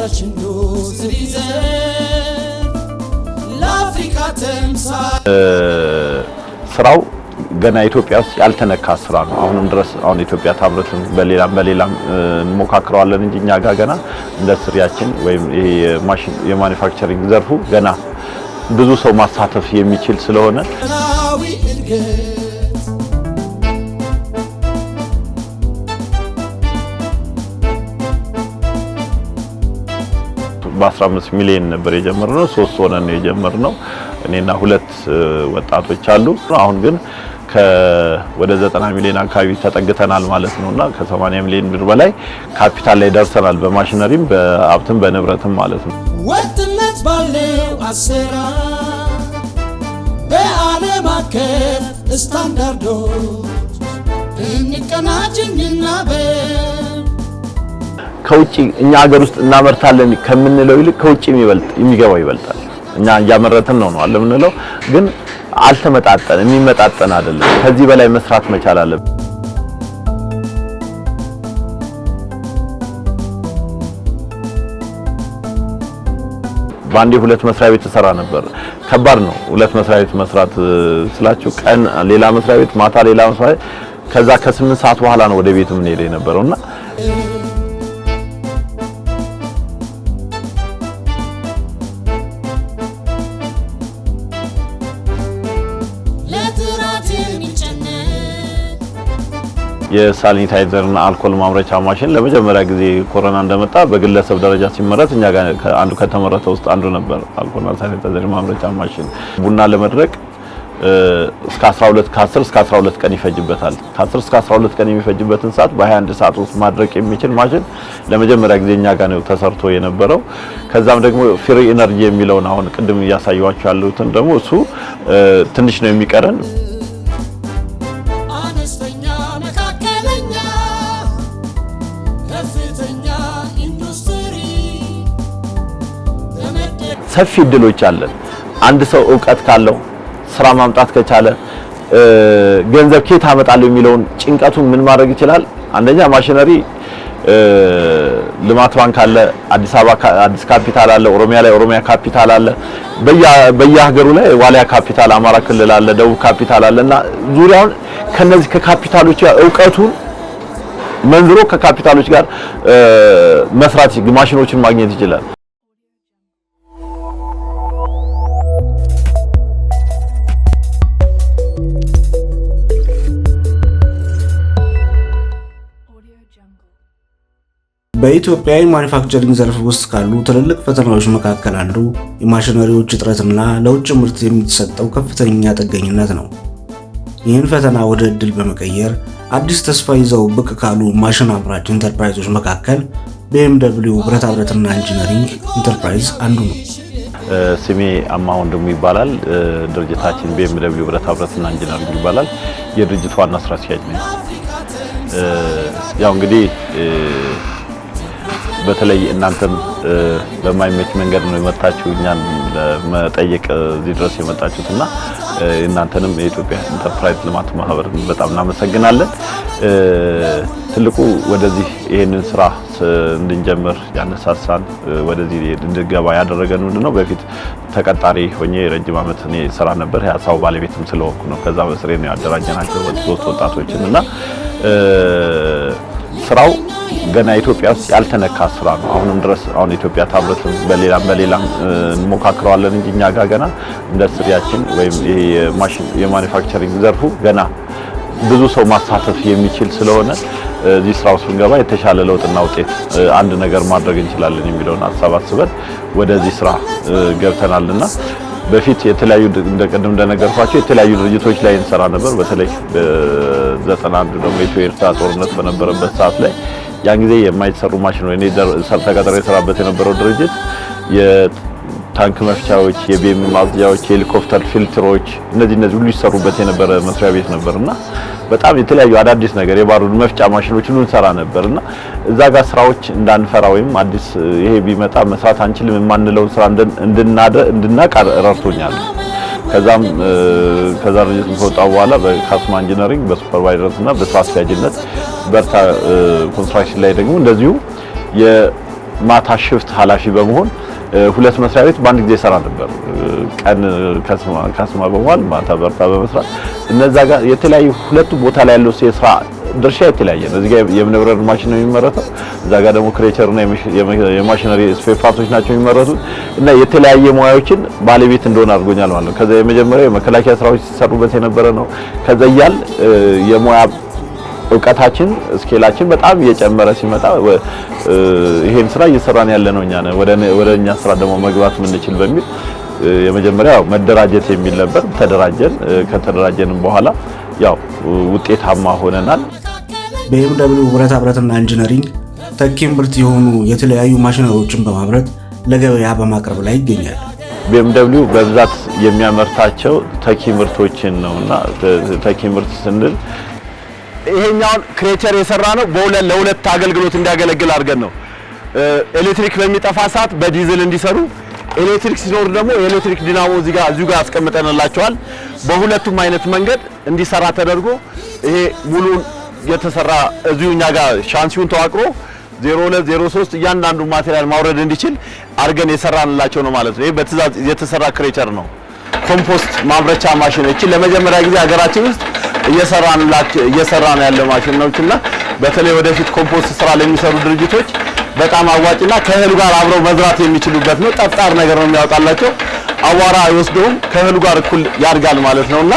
አምራች ኢንዱስትሪ ዘርፍ ለአፍሪካ ተምሳሌት። ስራው ገና ኢትዮጵያ ውስጥ ያልተነካ ስራ ነው። አሁንም ድረስ አሁን ኢትዮጵያ ታምርትም በሌላም በሌላም እንሞካክረዋለን እንጂ እኛ ጋር ገና ኢንዱስትሪያችን ወይም ይሄ የማሽን የ manufacturing ዘርፉ ገና ብዙ ሰው ማሳተፍ የሚችል ስለሆነ ዘመናዊ እድገት። በ15 ሚሊዮን ነበር የጀመርነው። ሶስት ሆነን ነው የጀመርነው። እኔና ሁለት ወጣቶች አሉ። አሁን ግን ወደ 90 ሚሊዮን አካባቢ ተጠግተናል ማለት ነውና ከ80 ሚሊዮን ብር በላይ ካፒታል ላይ ደርሰናል። በማሽነሪም በሀብትም በንብረትም ማለት ነው። ወጥነት ባለው አሰራር በዓለም አቀፍ ስታንዳርዶች እንቀናጅ እንናበብ። ከውጪ እኛ ሀገር ውስጥ እናመርታለን ከምንለው ይልቅ ከውጪ የሚበልጥ የሚገባው ይበልጣል። እኛ እያመረትን ነው ነው አለ የምንለው፣ ግን አልተመጣጠን የሚመጣጠን አይደለም። ከዚህ በላይ መስራት መቻል አለብን። በአንዴ ሁለት መስሪያ ቤት ተሰራ ነበር። ከባድ ነው ሁለት መስሪያ ቤት መስራት ስላችሁ ቀን ሌላ መስሪያ ቤት፣ ማታ ሌላ መስሪያ ቤት። ከዛ ከ8 ሰዓት በኋላ ነው ወደ ቤት የምንሄደው የነበረውና ለጥራት የሚጨነቅ የሳኒታይዘርና አልኮል ማምረቻ ማሽን ለመጀመሪያ ጊዜ ኮሮና እንደመጣ በግለሰብ ደረጃ ሲመረት እኛ ጋር አንዱ ከተመረተ ውስጥ አንዱ ነበር። አልኮልና ሳኒታይዘር ማምረቻ ማሽን ቡና ለመድረቅ እስከ 12 ከ10 እስከ 12 ቀን ይፈጅበታል። ከ10 እስከ 12 ቀን የሚፈጅበትን ሰዓት በ21 ሰዓት ውስጥ ማድረቅ የሚችል ማሽን ለመጀመሪያ ጊዜ እኛ ጋር ነው ተሰርቶ የነበረው። ከዛም ደግሞ free energy የሚለውን አሁን ቅድም እያሳየኋቸው ያሉትን ደግሞ እሱ ትንሽ ነው የሚቀረን። አነስተኛ፣ መካከለኛ፣ ከፍተኛ ኢንዱስትሪ በመደ ሰፊ እድሎች አለን። አንድ ሰው እውቀት ካለው፣ ስራ ማምጣት ከቻለ፣ ገንዘብ ከየት አመጣለሁ የሚለውን ጭንቀቱን ምን ማድረግ ይችላል? አንደኛ ማሽነሪ ልማት ባንክ አለ፣ አዲስ አበባ አዲስ ካፒታል አለ፣ ኦሮሚያ ላይ ኦሮሚያ ካፒታል አለ፣ በየሀገሩ ላይ ዋሊያ ካፒታል፣ አማራ ክልል አለ፣ ደቡብ ካፒታል አለ እና ዙሪያውን ከነዚህ ከካፒታሎች ጋር እውቀቱን መንዝሮ ከካፒታሎች ጋር መስራት ማሽኖችን ማግኘት ይችላል። በኢትዮጵያ የማኑፋክቸሪንግ ዘርፍ ውስጥ ካሉ ትልልቅ ፈተናዎች መካከል አንዱ የማሽነሪዎች እጥረትና ለውጭ ምርት የሚሰጠው ከፍተኛ ጥገኝነት ነው። ይህን ፈተና ወደ ዕድል በመቀየር አዲስ ተስፋ ይዘው ብቅ ካሉ ማሽን አምራች ኢንተርፕራይዞች መካከል ቢኤምደብሊው ብረታ ብረትና ኢንጂነሪንግ ኢንተርፕራይዝ አንዱ ነው። ስሜ አማ ወንድሙ ይባላል። ድርጅታችን ቢኤምደብሊው ብረታ ብረትና ኢንጂነሪንግ ይባላል። የድርጅቱ ዋና ስራ አስኪያጅ ነኝ። ያው እንግዲህ በተለይ እናንተም በማይመች መንገድ ነው የመጣችሁ እኛን ለመጠየቅ እዚህ ድረስ የመጣችሁት እና እናንተንም የኢትዮጵያ ኢንተርፕራይዝ ልማት ማህበርን በጣም እናመሰግናለን። ትልቁ ወደዚህ ይሄንን ስራ እንድንጀምር ያነሳሳን፣ ወደዚህ እንድገባ ያደረገን ምንድነው? በፊት ተቀጣሪ ሆኜ ረጅም ዓመት እኔ ስራ ነበር። የሀሳቡ ባለቤትም ስለሆንኩ ነው። ከዛ በስሬ ነው ያደራጀናቸው ሶስት ወጣቶችን እና ስራው ገና ኢትዮጵያ ውስጥ ያልተነካ ስራ ነው። አሁንም ድረስ አሁን ኢትዮጵያ ታምርትም በሌላም በሌላም እንሞካክረዋለን እንጂ እኛ ጋር ገና ኢንዱስትሪያችን ወይም ይሄ የማሽን የ manufacturing ዘርፉ ገና ብዙ ሰው ማሳተፍ የሚችል ስለሆነ እዚህ ስራ ውስጥ ብንገባ የተሻለ ለውጥና ውጤት አንድ ነገር ማድረግ እንችላለን የሚለውን ሀሳብ አስበን ወደዚህ ስራ ገብተናልና በፊት የተለያዩ እንደቀደም እንደነገርኳቸው የተለያዩ ድርጅቶች ላይ እንሰራ ነበር። በተለይ በ91 ደግሞ የኢትዮ ኤርትራ ጦርነት በነበረበት ሰዓት ላይ ያን ጊዜ የማይሰሩ ማሽኖች፣ እኔ ተቀጥሬ የሰራበት የነበረው ድርጅት የታንክ መፍቻዎች፣ የቢኤም ማጽጃዎች፣ የሄሊኮፕተር ፊልትሮች እነዚህ እነዚህ ሁሉ ይሰሩበት የነበረ መስሪያ ቤት ነበርና በጣም የተለያዩ አዳዲስ ነገር የባሩድ መፍጫ ማሽኖች ሁሉ እንሰራ ነበርና እዛ ጋር ስራዎች እንዳንፈራ ወይም አዲስ ይሄ ቢመጣ መስራት አንችልም የማንለውን ስራ እንድናቅ ረድቶኛል። ከዛም ከዛ ድርጅት ከወጣሁ በኋላ በካስማ ኢንጂነሪንግ በ supervisor እና በስራ አስኪያጅነት፣ በርታ ኮንስትራክሽን ላይ ደግሞ እንደዚሁ ማታ shift ኃላፊ በመሆን ሁለት መስሪያ ቤት በአንድ ጊዜ ሰራ ነበር። ቀን ካስማ በመዋል ማታ በርታ በመስራት እነዛ ጋር የተለያዩ ሁለቱ ቦታ ላይ ያለው የስራ ድርሻ የተለያየ ነው። እዚህ ጋር የእብነበረድ ማሽን ነው የሚመረተው፣ እዛ ጋር ደግሞ crusher እና የማሽነሪ spare part ኦች ናቸው የሚመረቱት እና የተለያየ ሙያዎችን ባለቤት እንደሆነ አድርጎኛል ማለት ነው። ከዛ የመጀመሪያው የመከላከያ ስራዎች ሲሰሩበት የነበረ ነው። ከዛ እያል የሙያ እውቀታችን skill ኣችን በጣም እየጨመረ ሲመጣ ይሄን ስራ እየሰራን ያለ ነው እኛ ነን፣ ወደ እኛ ስራ ደግሞ መግባት የምንችል በሚል የመጀመሪያው መደራጀት የሚል ነበር። ተደራጀን። ከተደራጀንም በኋላ ያው ውጤታማ ሆነናል። BMW ብረታ ብረትና ኢንጂነሪንግ ተኪ ምርት የሆኑ የተለያዩ ማሽነሪዎችን በማምረት ለገበያ በማቅረብ ላይ ይገኛል። BMW በብዛት የሚያመርታቸው ተኪ ምርቶችን ነውና ተኪ ምርት ስንል ይሄኛውን crusher የሰራ ነው በሁለት ለሁለት አገልግሎት እንዲያገለግል አድርገን ነው። ኤሌክትሪክ በሚጠፋ ሰዓት በዲዝል እንዲሰሩ፣ ኤሌክትሪክ ሲኖር ደግሞ የኤሌክትሪክ ዲናሞ እዚህ ጋር እዚሁ ጋር አስቀምጠንላቸዋል። በሁለቱም አይነት መንገድ እንዲሰራ ተደርጎ ይሄ ሙሉን የተሰራ እዚሁ እኛ ጋር ሻንሲውን ተዋቅሮ 02 03 እያንዳንዱ material ማውረድ እንዲችል አድርገን የሰራንላቸው ነው ማለት ነው። ይሄ በትዕዛዝ የተሰራ crusher ነው። ኮምፖስት ማምረቻ ማሽን እቺ ለመጀመሪያ ጊዜ ሀገራችን ውስጥ እየሰራን ያለ ማሽን ነውና በተለይ ወደፊት ኮምፖስት ስራ ለሚሰሩ ድርጅቶች በጣም አዋጭና ከእህሉ ጋር አብረው መዝራት የሚችሉበት ነው። ጠጣር ነገር ነው የሚያወጣላቸው፣ አዋራ አይወስደውም፣ ከእህሉ ጋር እኩል ያድጋል ማለት ነውና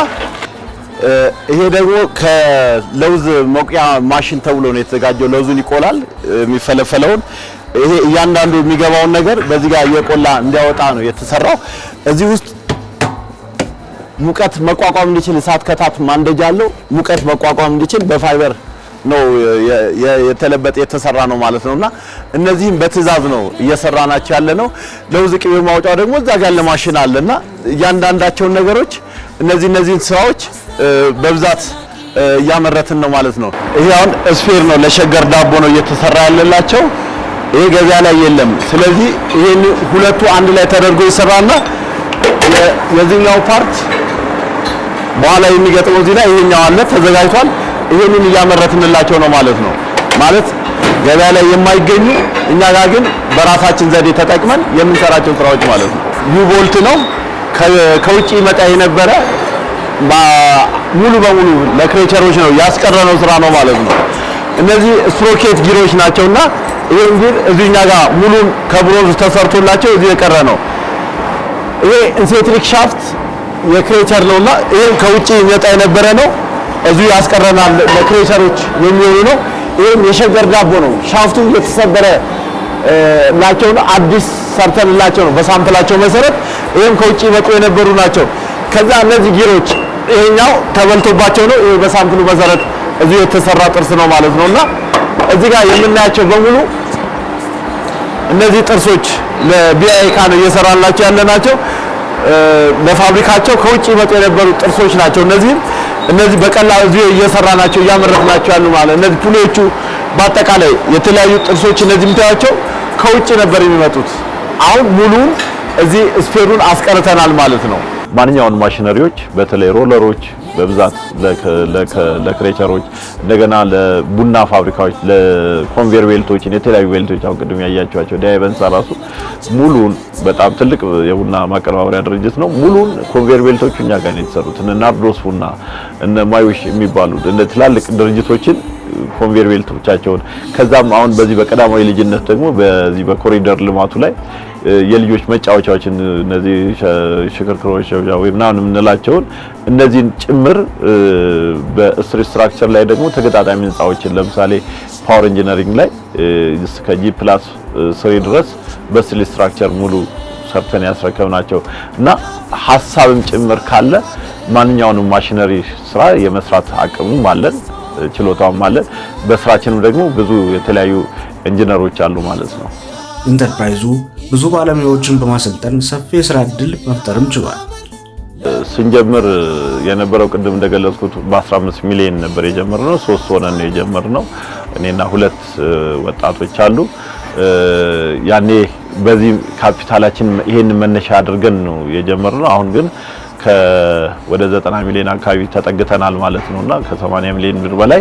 ይሄ ደግሞ ከለውዝ መቁያ ማሽን ተብሎ ነው የተዘጋጀው። ለውዙን ይቆላል የሚፈለፈለውን። ይሄ እያንዳንዱ የሚገባውን ነገር በዚህ ጋር እየቆላ እንዲያወጣ ነው የተሰራው። እዚህ ውስጥ ሙቀት መቋቋም እንዲችል እሳት ከታች ማንደጃ አለው። ሙቀት መቋቋም እንዲችል በፋይበር ነው የተለበጠ የተሰራ ነው ማለት ነውና እነዚህም በትዕዛዝ ነው እየሰራናቸው ያለ ነው። ለውዝ ቅቤ ማውጫው ደግሞ እዛ ጋር ያለ ማሽን አለና እያንዳንዳቸውን ነገሮች እነዚህን ስራዎች በብዛት እያመረትን ነው ማለት ነው። ይሄ አሁን sphere ነው፣ ለሸገር ዳቦ ነው እየተሰራ ያለላቸው። ይሄ ገበያ ላይ የለም። ስለዚህ ይሄን ሁለቱ አንድ ላይ ተደርጎ ይሰራና የዚህኛው part በኋላ የሚገጥመው እዚህ ላይ ይሄኛው አለ ተዘጋጅቷል። ይሄንን እያመረትንላቸው ነው ማለት ነው። ማለት ገበያ ላይ የማይገኙ እኛ ጋር ግን በራሳችን ዘዴ ተጠቅመን የምንሰራቸው ስራዎች ማለት ነው። U-bolt ነው ከውጪ ይመጣ የነበረ ሙሉ በሙሉ ለ crusher ኦች ነው ያስቀረነው ስራ ነው ማለት ነው። እነዚህ sprocket gear ኦች ናቸውና ይሄን gear እዚህ እኛ ጋር ሙሉ ከብሮንዝ ተሰርቶላቸው እዚህ የቀረ ነው። ይሄ eccentric shaft የ crusher ነውና ይሄን ከውጪ ይመጣ የነበረ ነው። እዚሁ ያስቀረናል ለ crusher ኦች የሚሆኑ ነው። ይሄም የሸገር ዳቦ ነው። shaft ኡ የተሰበረ ላቸው ነው። አዲስ ሰርተንላቸው ነው በ sample ኣቸው መሰረት። ይሄም ከውጪ ይመጡ የነበሩ ናቸው። ከዛ እነዚህ gear ኦች ይሄኛው ተበልቶባቸው ነው። ይሄ በ sample ኡ መሰረት እዚሁ የተሰራ ጥርስ ነው ማለት ነውና እዚህ ጋር የምናያቸው በሙሉ እነዚህ ጥርሶች ለቢአይካ ነው እየሰራላቸው ያለ ናቸው። ለፋብሪካቸው ከውጭ ይመጡ የነበሩ ጥርሶች ናቸው። እነዚህ በቀላሉ እዚሁ እየሰራናቸው እያመረትናቸው ያሉ ማለት እነዚህ pulley ዎቹ በአጠቃላይ የተለያዩ ጥርሶች እነዚህ የምታያቸው ከውጭ ነበር የሚመጡት። አሁን ሙሉውን እዚህ spare ኡን አስቀርተናል ማለት ነው። ማንኛውን ማሽነሪዎች በተለይ roller ኦች በብዛት ለ crusher ኦች፣ እንደገና ለቡና ፋብሪካዎች፣ ለ conveyor belt ኦች፣ የተለያዩ belt ኦች አሁን ቅድም ያያችኋቸው ዳይበንሳ ራሱ ሙሉን በጣም ትልቅ የቡና ማቀነባበሪያ ድርጅት ነው። ሙሉን conveyor belt ኦቹ እኛ ጋር ነው የተሰሩት። እነ ናርዶስ ቡና፣ እነ ማይዊሽ የሚባሉ እንደ ትላልቅ ድርጅቶችን conveyor belt ኦቻቸውን ከዛም አሁን በዚህ በቀዳማዊ ልጅነት ደግሞ በዚህ በኮሪደር ልማቱ ላይ የልጆች መጫወቻዎችን እነዚህ ሽክርክሮች ወይ ምናምን የምንላቸውን እነዚህን ጭምር በ steel structure ላይ ደግሞ ተገጣጣሚ ህንፃዎችን ለምሳሌ power engineering ላይ እስከ G+3 ድረስ በ steel structure ሙሉ ሰርተን ያስረከብናቸው እና ሀሳብም ጭምር ካለ ማንኛውንም ማሽነሪ ስራ የመስራት አቅሙም አለን፣ ችሎታውም አለን። በስራችንም ደግሞ ብዙ የተለያዩ ኢንጂነሮች አሉ ማለት ነው። ኢንተርፕራይዙ ብዙ ባለሙያዎችን በማሰልጠን ሰፊ የስራ ዕድል መፍጠርም ችሏል። ስንጀምር የነበረው ቅድም እንደገለጽኩት በ15 ሚሊዮን ነበር የጀመርነው። ሶስት ሆነን ነው የጀመርነው። እኔና ሁለት ወጣቶች አሉ። ያኔ በዚህ ካፒታላችን ይሄን መነሻ አድርገን ነው የጀመርነው። አሁን ግን ወደ 90 ሚሊዮን አካባቢ ተጠግተናል ማለት ነውና ከ80 ሚሊዮን ብር በላይ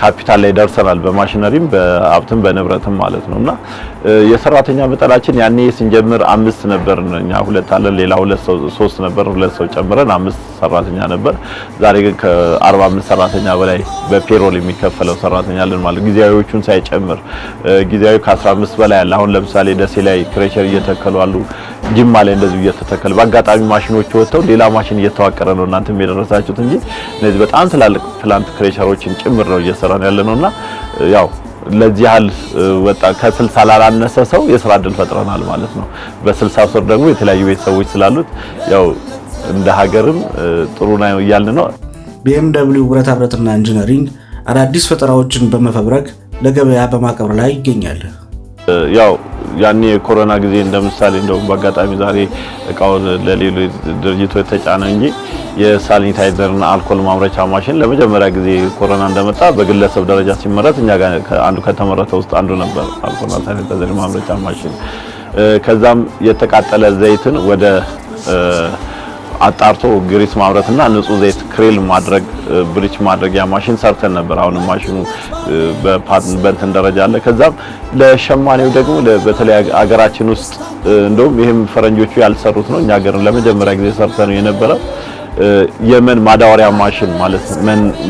ካፒታል ላይ ደርሰናል፣ በማሽነሪም በሀብትም በንብረትም ማለት ነውና የሰራተኛ መጠናችን ያኔ ስንጀምር 5 ነበር። እኛ 2 አለን፣ ሌላ 2 ሰው 3 ነበር፣ 2 ሰው ጨምረን 5 ሰራተኛ ነበር። ዛሬ ግን ከ45 ሰራተኛ በላይ በ payroll የሚከፈለው ሰራተኛ አለን ማለት ጊዜያዊዎቹን ሳይጨምር ጊዜያዊ ከ15 በላይ አለ። አሁን ለምሳሌ ደሴ ላይ crusher እየተከሉ አሉ፣ ጅማ ላይ እንደዚሁ እየተተከለ በአጋጣሚ ማሽኖች ወጥተው ሌላ ማሽን እየተዋቀረ ነው። እናንተም የደረሳችሁት እንጂ እነዚህ በጣም ትላልቅ plant crusher ኦችን ጭምር ነው እየሰራን ያለነውና ያው ለዚህ ያህል ወጣ ከ60 ላላነሰ ሰው የስራ እድል ፈጥረናል ማለት ነው። በ60 ስር ደግሞ የተለያዩ ቤተሰቦች ስላሉት ያው እንደ ሀገርም ጥሩ ነው እያልን ነው። BMW ብረታ ብረትና ኢንጂነሪንግ አዳዲስ ፈጠራዎችን በመፈብረክ ለገበያ በማቅረብ ላይ ይገኛል። ያው ያኔ የኮሮና ጊዜ እንደምሳሌ እንደውም በአጋጣሚ ዛሬ እቃውን ለሌሎች ድርጅቶች ተጫነ እንጂ የሳኒታይዘርና አልኮል ማምረቻ ማሽን ለመጀመሪያ ጊዜ ኮሮና እንደመጣ በግለሰብ ደረጃ ሲመረት እኛ ጋር አንዱ ከተመረተ ውስጥ አንዱ ነበር፣ አልኮልና ሳኒታይዘር ማምረቻ ማሽን። ከዛም የተቃጠለ ዘይትን ወደ አጣርቶ ግሪስ ማምረትና ንጹህ ዘይት ክሬል ማድረግ bleach ማድረጊያ ማሽን ሰርተን ነበር። አሁንም ማሽኑ በእንትን ደረጃ አለ። ከዛም ለሸማኔው ደግሞ በተለይ አገራችን ውስጥ እንደውም ይሄም ፈረንጆቹ ያልሰሩት ነው፣ እኛ ሀገር ለመጀመሪያ ጊዜ ሰርተን የነበረው የመን ማዳወሪያ ማሽን ማለት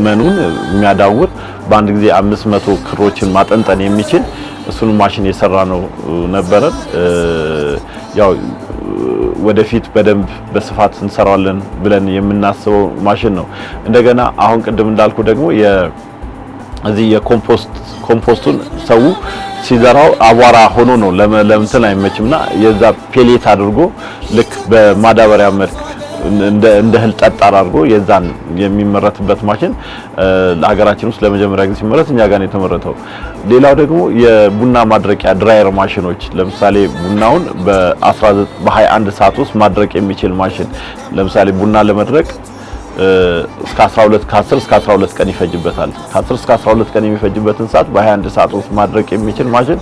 መኑን የሚያዳውር በአንድ ጊዜ 500 ክሮችን ማጠንጠን የሚችል እሱን ማሽን የሰራ ነው ነበረ። ያው ወደፊት በደንብ በስፋት እንሰራዋለን ብለን የምናስበው ማሽን ነው። እንደገና አሁን ቅድም እንዳልኩ ደግሞ እዚህ የኮምፖስቱን ሰው ሲዘራው አቧራ ሆኖ ነው ለምንትን አይመችምና የዛ pellet አድርጎ ልክ በማዳበሪያ መልክ እንደ እህል ጠጣር አድርጎ የዛን የሚመረትበት ማሽን ለሀገራችን ውስጥ ለመጀመሪያ ጊዜ ሲመረት እኛ ጋር ነው የተመረተው። ሌላው ደግሞ የቡና ማድረቂያ dryer ማሽኖች፣ ለምሳሌ ቡናውን በ21 ሰዓት ውስጥ ማድረቅ የሚችል ማሽን፣ ለምሳሌ ቡና ለመድረቅ እስከ 12 ከ10 እስከ 12 ቀን ይፈጅበታል። ከ10 እስከ 12 ቀን የሚፈጅበትን ሰዓት በ21 ሰዓት ውስጥ ማድረቅ የሚችል ማሽን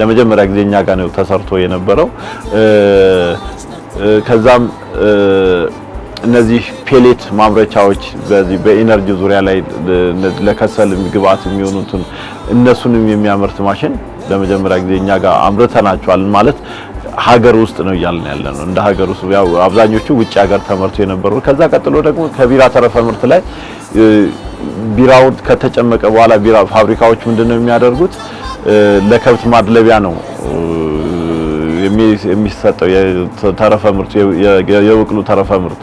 ለመጀመሪያ ጊዜ እኛ ጋር ነው ተሰርቶ የነበረው። ከዛም እነዚህ pellet ማምረቻዎች በዚህ በ energy ዙሪያ ላይ ለከሰል ግብአት የሚሆኑትን እነሱንም የሚያመርት ማሽን ለመጀመሪያ ጊዜ እኛ ጋር አምርተናቸዋል። ማለት ሀገር ውስጥ ነው እያልን ያለነው። እንደ ሀገር ውስጥ ያው አብዛኞቹ ውጭ ሀገር ተመርቶ የነበሩ። ከዛ ቀጥሎ ደግሞ ከቢራ ተረፈ ምርት ላይ ቢራው ከተጨመቀ በኋላ ቢራ ፋብሪካዎች ምንድነው የሚያደርጉት? ለከብት ማድለቢያ ነው የሚሰጠው የተረፈ ምርት፣ የብቅሉ ተረፈ ምርት።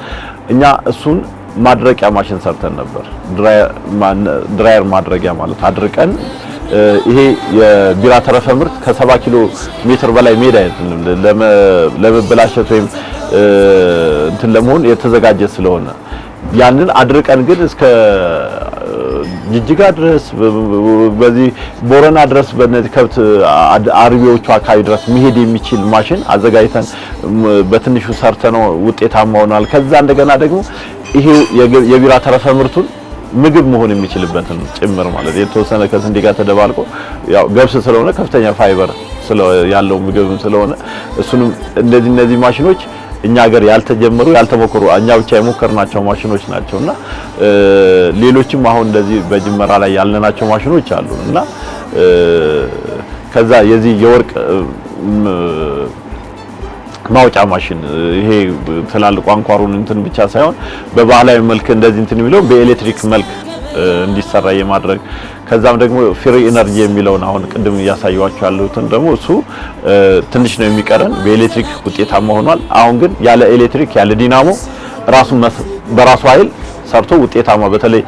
እኛ እሱን ማድረቂያ ማሽን ሰርተን ነበር። Dryer ማድረጊያ ማለት አድርቀን ይሄ የቢራ ተረፈ ምርት ከ70 ኪሎ ሜትር በላይ መሄድ አይችልም፣ ለመበላሸት ወይም እንትን ለመሆን የተዘጋጀ ስለሆነ ያንን አድርቀን ግን እስከ ጅጅጋ ድረስ በዚህ ቦረና ድረስ በእነዚህ ከብት አርቢዎቹ አካባቢ ድረስ መሄድ የሚችል ማሽን አዘጋጅተን በትንሹ ሰርተነው ውጤታማ ሆኗል። ከዛ እንደገና ደግሞ ይሄ የቢራ ተረፈ ምርቱን ምግብ መሆን የሚችልበትን ጭምር ማለት የተወሰነ ከስንዴ ጋር ተደባልቆ ያው ገብስ ስለሆነ ከፍተኛ ፋይበር ያለው ምግብም ስለሆነ እሱንም እነዚህ ማሽኖች እኛ ሀገር ያልተጀመሩ ያልተሞከሩ እኛ ብቻ የሞከርናቸው ማሽኖች ናቸውና ሌሎችም አሁን እንደዚህ በጅመራ ላይ ያለናቸው ማሽኖች አሉ። እና ከዛ የዚህ የወርቅ ማውጫ ማሽን ይሄ ትላልቅ አንኳሩን እንትን ብቻ ሳይሆን በባህላዊ መልክ እንደዚህ እንትን የሚለው በኤሌክትሪክ መልክ እንዲሰራ የማድረግ፣ ከዛም ደግሞ free energy የሚለውን አሁን ቅድም እያሳየኋችሁ ያለሁትን ደግሞ እሱ ትንሽ ነው የሚቀረን፣ በኤሌክትሪክ ውጤታማ ሆኗል። አሁን ግን ያለ ኤሌክትሪክ ያለ ዲናሞ ራሱን በራሱ ኃይል ሰርቶ ውጤታማ በተለይ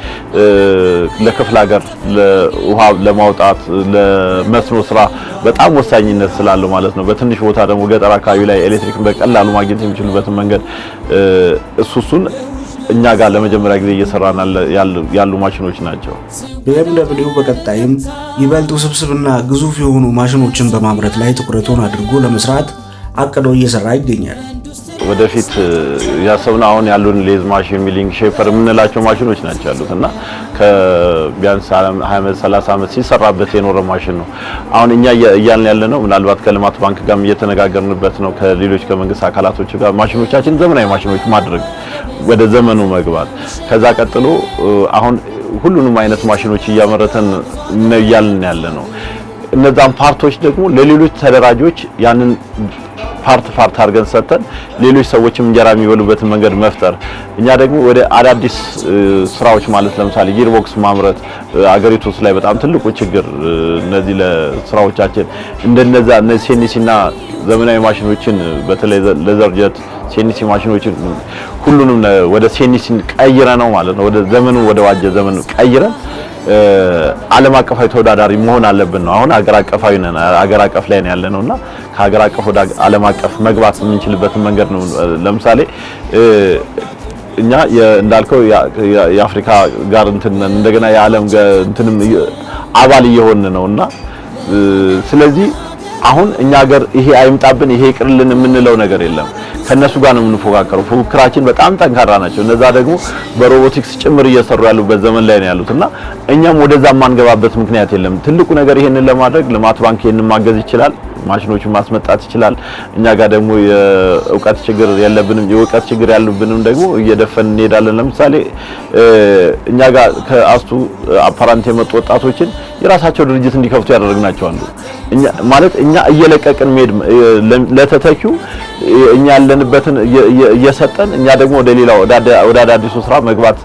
ለክፍለ ሀገር ለውሃ ለማውጣት ለመስኖ ስራ በጣም ወሳኝነት ስላለው ማለት ነው። በትንሽ ቦታ ደግሞ ገጠር አካባቢ ላይ ኤሌክትሪክን በቀላሉ ማግኘት የሚችሉበትን መንገድ እሱን እኛ ጋር ለመጀመሪያ ጊዜ እየሰራን ያሉ ማሽኖች ናቸው። BMW በቀጣይም ይበልጥ ውስብስብና ግዙፍ የሆኑ ማሽኖችን በማምረት ላይ ትኩረቱን አድርጎ ለመስራት አቅዶ እየሰራ ይገኛል። ወደፊት ያሰብነው አሁን ያሉን lathe machine፣ milling፣ shaper የምንላቸው ማሽኖች ናቸው ያሉት እና ከቢያንስ 20 ዓመት፣ 30 ዓመት ሲሰራበት የኖረ ማሽን ነው። አሁን እኛ እያልን ያለ ነው፣ ምናልባት ከልማት ባንክ ጋርም እየተነጋገርንበት ነው፣ ከሌሎች ከመንግስት አካላቶች ጋር ማሽኖቻችን ዘመናዊ ማሽኖች ማድረግ፣ ወደ ዘመኑ መግባት። ከዛ ቀጥሎ አሁን ሁሉንም አይነት ማሽኖች እያመረተን ነው እያልን ያለ ነው። እነዛን part ኦች ደግሞ ለሌሎች ተደራጆች ያንን part part አድርገን ሰጥተን ሌሎች ሰዎችም እንጀራ የሚበሉበትን መንገድ መፍጠር፣ እኛ ደግሞ ወደ አዳዲስ ስራዎች፣ ማለት ለምሳሌ gearbox ማምረት አገሪቱ ውስጥ ላይ በጣም ትልቁ ችግር፣ እነዚህ ለስራዎቻችን እንደነዛ እነዚህ CNC እና ዘመናዊ ማሽኖችን፣ በተለይ laser jet CNC ማሽኖችን ሁሉንም ወደ CNC ቀይረን ነው ማለት ነው። ወደ ዘመኑ ወደ ዋጀ ዘመኑ ቀይረን ዓለም አቀፋዊ ተወዳዳሪ መሆን አለብን ነው። አሁን አገር አቀፋዊ ነን፣ አገር አቀፍ ላይ ነው ያለነው እና ከሀገር አቀፍ ወደ ዓለም አቀፍ መግባት የምንችልበትን መንገድ ነው። ለምሳሌ እኛ እንዳልከው የአፍሪካ ጋር እንትን እንደገና የዓለም እንትንም አባል እየሆንን ነውና፣ ስለዚህ አሁን እኛ ሀገር ይሄ አይምጣብን፣ ይሄ ይቅርልን የምንለው ነገር የለም። ከነሱ ጋር ነው የምንፎካከረው። ፉክክራችን በጣም ጠንካራ ናቸው። እነዛ ደግሞ በሮቦቲክስ ጭምር እየሰሩ ያሉበት ዘመን ላይ ነው ያሉት እና እኛም ወደዛ የማንገባበት ምክንያት የለም። ትልቁ ነገር ይሄንን ለማድረግ ልማት ባንክ ይሄንን ማገዝ ይችላል። ማሽኖቹን ማስመጣት ይችላል። እኛ ጋር ደግሞ የእውቀት ችግር የለብንም። የእውቀት ችግር ያሉብንም ደግሞ እየደፈን እንሄዳለን። ለምሳሌ እኛ ጋር ከአስቱ apprentice የመጡ ወጣቶችን የራሳቸው ድርጅት እንዲከፍቱ ያደረግናቸው አሉ። እኛ ማለት እኛ እየለቀቅን መሄድ፣ ለተተኪው እኛ ያለንበትን እየሰጠን እኛ ደግሞ ወደ ሌላው ወደ አዳዲሱ ስራ መግባት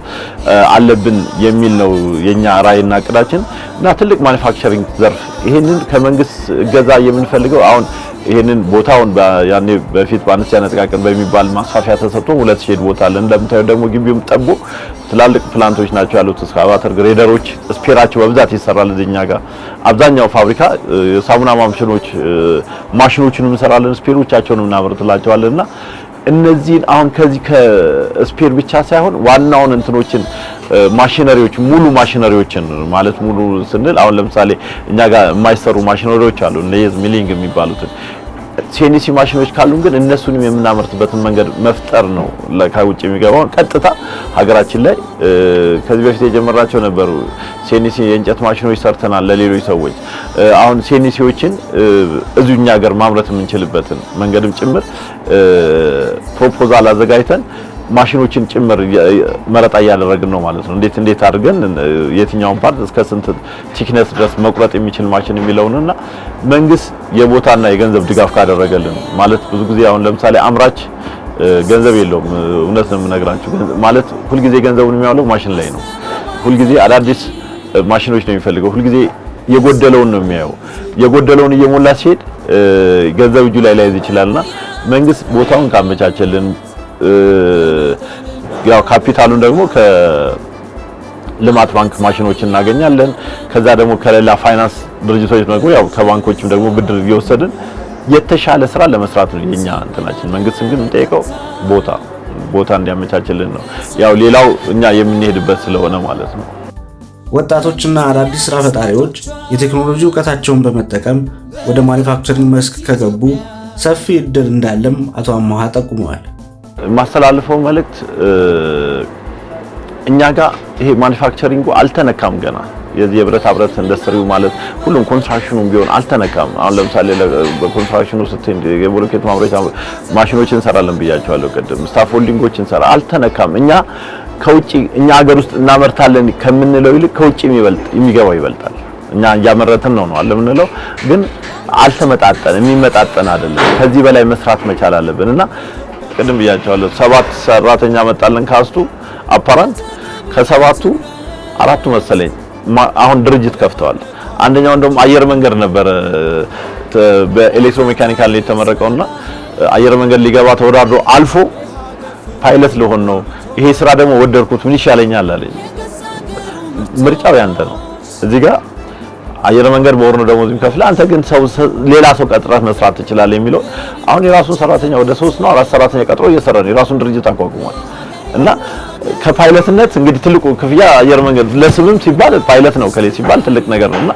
አለብን የሚል ነው የኛ ራዕይና እቅዳችን። እና ትልቅ manufacturing ዘርፍ ይሄንን ከመንግስት እገዛ የምንፈልገው፣ አሁን ይሄንን ቦታውን ያኔ በፊት በአነስተኛ ጥቃቅን በሚባል ማስፋፊያ ተሰጥቶ ሁለት shed ቦታ አለ። እንደምታየው ደግሞ ግቢውም ጠቦ ትላልቅ plant ኦች ናቸው ያሉት። excavator፣ grader ኦች፣ spare ኣቸው በብዛት ይሰራል። እዚህኛ ጋር አብዛኛው ፋብሪካ የሳሙና ማሽኖች ማሽኖቹን እንሰራለን፣ spare ኦቻቸውን እናመርትላቸዋለን። እና እነዚህን አሁን ከዚህ ከ spare ብቻ ሳይሆን ዋናውን እንትኖችን ማሽነሪዎች፣ ሙሉ ማሽነሪዎችን፣ ማለት ሙሉ ስንል አሁን ለምሳሌ እኛ ጋር የማይሰሩ ማሽነሪዎች አሉ፣ lathe፣ milling የሚባሉትን። CNC ማሽኖች ካሉን ግን እነሱንም የምናመርትበትን መንገድ መፍጠር ነው። ከውጭ የሚገባውን ቀጥታ ሀገራችን ላይ ከዚህ በፊት የጀመርናቸው ነበሩ። CNC የእንጨት ማሽኖች ሰርተናል ለሌሎች ሰዎች። አሁን CNC ዎችን እዚሁ እኛ ሀገር ማምረት የምንችልበትን መንገድም ጭምር proposal አዘጋጅተን ማሽኖችን ጭምር መረጣ እያደረግን ነው ማለት ነው። እንዴት እንዴት አድርገን የትኛውን part እስከ ስንት thickness ድረስ መቁረጥ የሚችል ማሽን የሚለውንና መንግስት የቦታና የገንዘብ ድጋፍ ካደረገልን፣ ማለት ብዙ ጊዜ አሁን ለምሳሌ አምራች ገንዘብ የለውም። እውነት ነው የምነግራችሁ። ማለት ሁልጊዜ ገንዘቡን የሚያውለው ማሽን ላይ ነው። ሁልጊዜ አዳዲስ ማሽኖች ነው የሚፈልገው። ሁልጊዜ የጎደለውን ነው የሚያየው። የጎደለውን እየሞላ ሲሄድ ገንዘብ እጁ ላይ ላይዝ ይችላልና መንግስት ቦታውን ካመቻቸልን፣ ያው ካፒታሉን ደግሞ ከልማት ባንክ ማሽኖች እናገኛለን። ከዛ ደግሞ ከሌላ ፋይናንስ ድርጅቶች ደግሞ ያው ከባንኮችም ደግሞ ብድር እየወሰድን የተሻለ ስራ ለመስራት ነው የኛ እንትናችን። መንግስትን ግን የምንጠይቀው ቦታ ቦታ እንዲያመቻችልን ነው። ያው ሌላው እኛ የምንሄድበት ስለሆነ ማለት ነው። ወጣቶችና አዳዲስ ስራ ፈጣሪዎች የቴክኖሎጂ እውቀታቸውን በመጠቀም ወደ manufacturing መስክ ከገቡ ሰፊ እድል እንዳለም አቶ አማሃ ጠቁመዋል። የማስተላልፈው መልእክት እኛ ጋር ይሄ manufacturing ኡ አልተነካም ገና። የዚህ የብረታ ብረት ኢንዱስትሪው ማለት ሁሉም construction ኑም ቢሆን አልተነካም። አሁን ለምሳሌ በ construction ኑ ስትሄድ የብሎኬት ማምረቻ ማሽኖች እንሰራለን ብያቸዋለሁ ቅድም። Scaffolding ኦች እንሰራ አልተነካም። እኛ ከውጪ እኛ ሀገር ውስጥ እናመርታለን ከምንለው ይልቅ ከውጪ የሚበልጥ የሚገባው ይበልጣል። እኛ እያመረትን ነው ነው አለ የምንለው፣ ግን አልተመጣጠን የሚመጣጠን አይደለም። ከዚህ በላይ መስራት መቻል አለብን። እና ቅድም ብያቸዋለሁ፣ ሰባት ሰራተኛ መጣለን ከአስቱ apprentice፣ ከሰባቱ አራቱ መሰለኝ አሁን ድርጅት ከፍተዋል። አንደኛው እንደውም አየር መንገድ ነበር፣ በ electromechanical ነው የተመረቀውና አየር መንገድ ሊገባ ተወዳድሮ አልፎ ፓይለት ልሆን ነው፣ ይሄ ስራ ደግሞ ወደድኩት፣ ምን ይሻለኛል አለኝ። ምርጫው ያንተ ነው። እዚህ ጋር አየር መንገድ በወር ነው ደሞዝ የሚከፍልህ፣ አንተ ግን ሰው ሌላ ሰው ቀጥረህ መስራት ትችላለህ የሚለው፣ አሁን የራሱን ሰራተኛ ወደ 3 ነው 4 ሰራተኛ ቀጥሮ እየሰራ ነው። የራሱን ድርጅት አቋቁሟል። እና ከፓይለትነት እንግዲህ ትልቁ ክፍያ አየር መንገድ ለስምም ሲባል ፓይለት ነው ከሌ ሲባል ትልቅ ነገር ነው። እና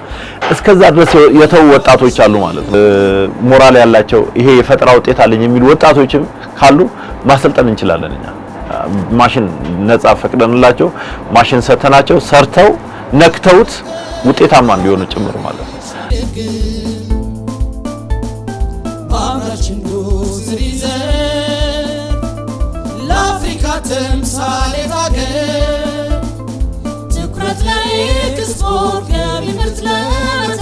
እስከዛ ድረስ የተው ወጣቶች አሉ ማለት ነው። ሞራል ያላቸው፣ ይሄ የፈጠራ ውጤት አለኝ የሚሉ ወጣቶችም ካሉ ማሰልጠን እንችላለን። እኛ ማሽን ነፃ ፈቅደንላቸው፣ ማሽን ሰተናቸው፣ ሰርተው ነክተውት ውጤታማ እንዲሆኑ ጭምር ማለት ነው። በአምራች ኢንዱስትሪ ዘርፍ ለአፍሪካ ተምሳሌት አገር፣ ትኩረት ለኤክስፖርት፣ ገቢ ምርት ለመ